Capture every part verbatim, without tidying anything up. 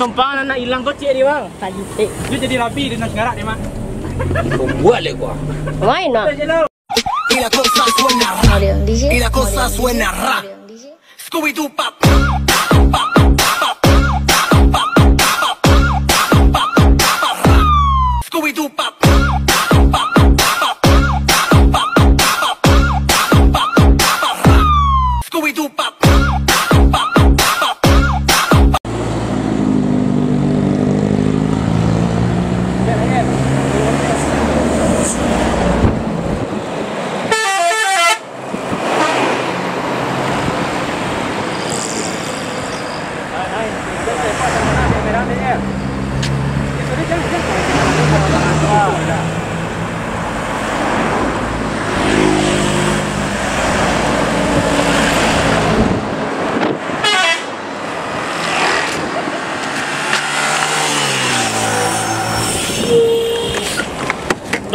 Tumpang anak ilang kocek dia, Bang. Tadi, eh. Dia jadi rabi, dia nak ngarak dia, Mak. Buat lek gua. Main, Mak. Y la cosa suena ra. Audio, D J. Y la cosa suena ra. Audio, D J. Scooby-Doo pop. Scooby-Doo pop. Scooby-Doo pop.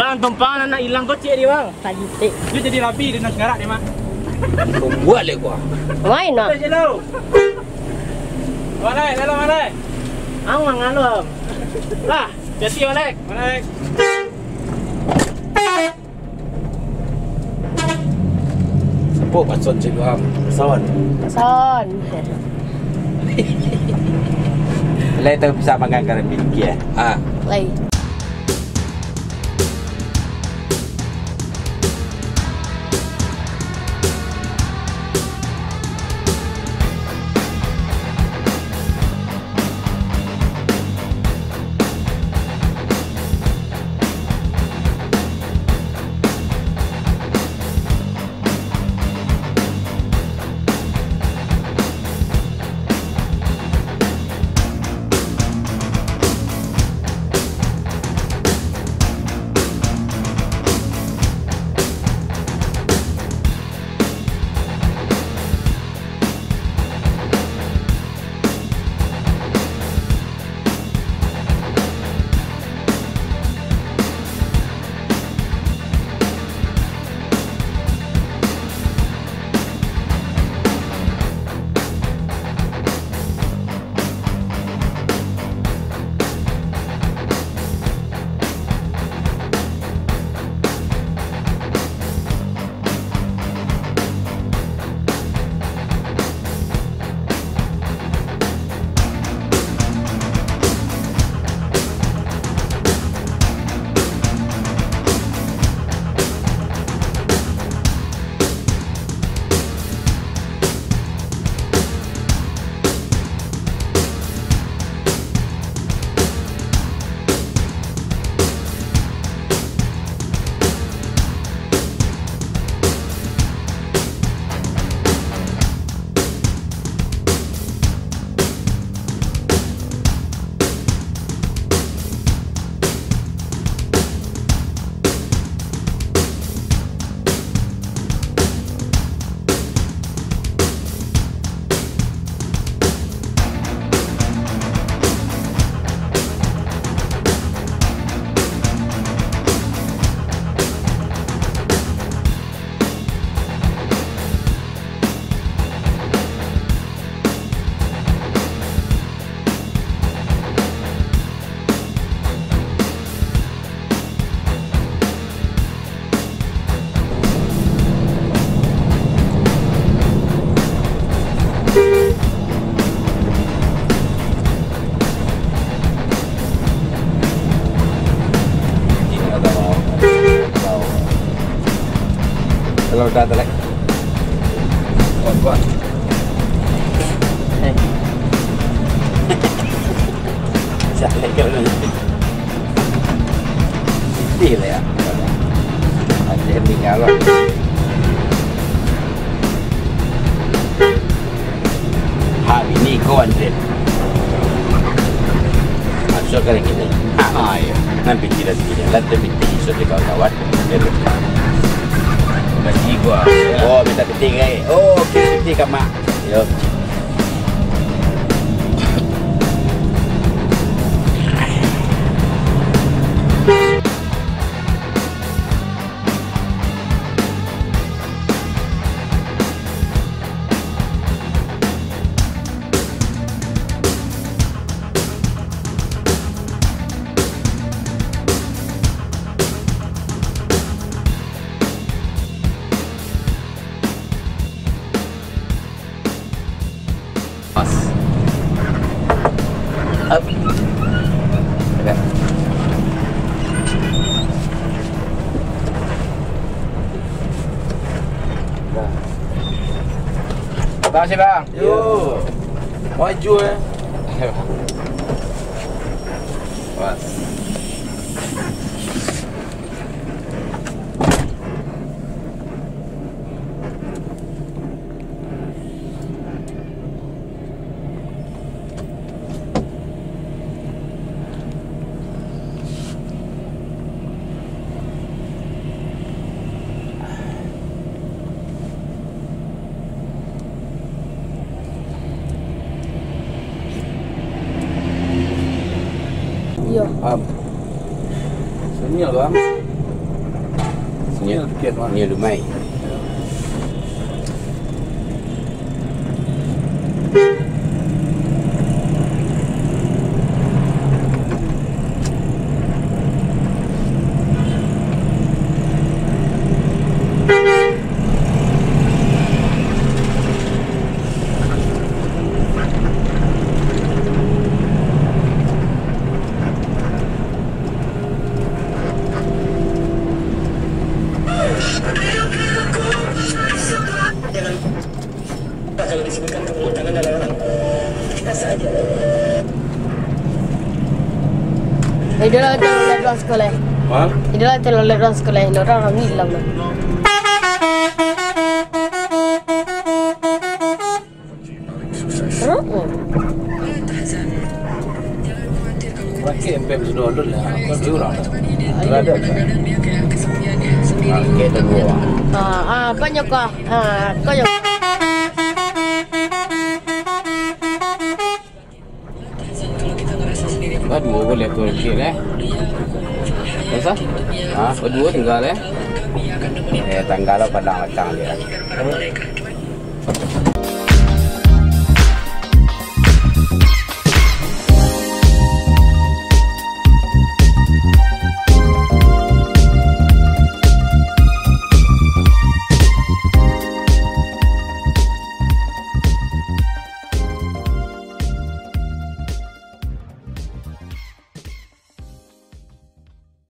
Bang, tumpang anak ilang kocek dia, Bang. Tadi, eh. Dia jadi rabi, dia nak ngarak dia, Mak. Buat lek gua. Main, Mak. Mana, dalam mana? Ang mangalom. Lah, jadi, Malek. Malek. Sapo pason cik Luam? Son. Son. Lai tahu bisa mangangkat mikir, eh? Ah. Lai. Kalau udah, Telek. Kuat, kuat. Eh. Siapa yang kau ni? Siti lah ya. Ada yang tinggal lah. Ha, bini ko, Andre. Masuk ka kini. Ha, iyo. Nan piti lah, piti lah. Lah, tu piti, so, di kawan-kawan. Gaji gua. Oh, minta piti, kai. Oh, oke, piti ka mak. Yo. Makasih, Bang. Yo. Maju, eh. Pas. Iyo. Am. Sunyi lah, Bang. Sunyi. Sunyi dikit, Bang. Sunyi lumai. Eh, dia lah tengok live doang sekolah. Hah? Dia lah tengok live doang sekolah. Ini orang ramai lah, bro. Heeh. Pakai M P M sudah dulu lah. Kau diurang dah. Ada, ada. Pakai tu dua. Ah, ah, kau nyokong. Ah, kau nyokong. Kan dua boleh tu kecil, eh. Biasa? Ah, dua tinggal, eh. Eh, tanggal lah padang macam dia.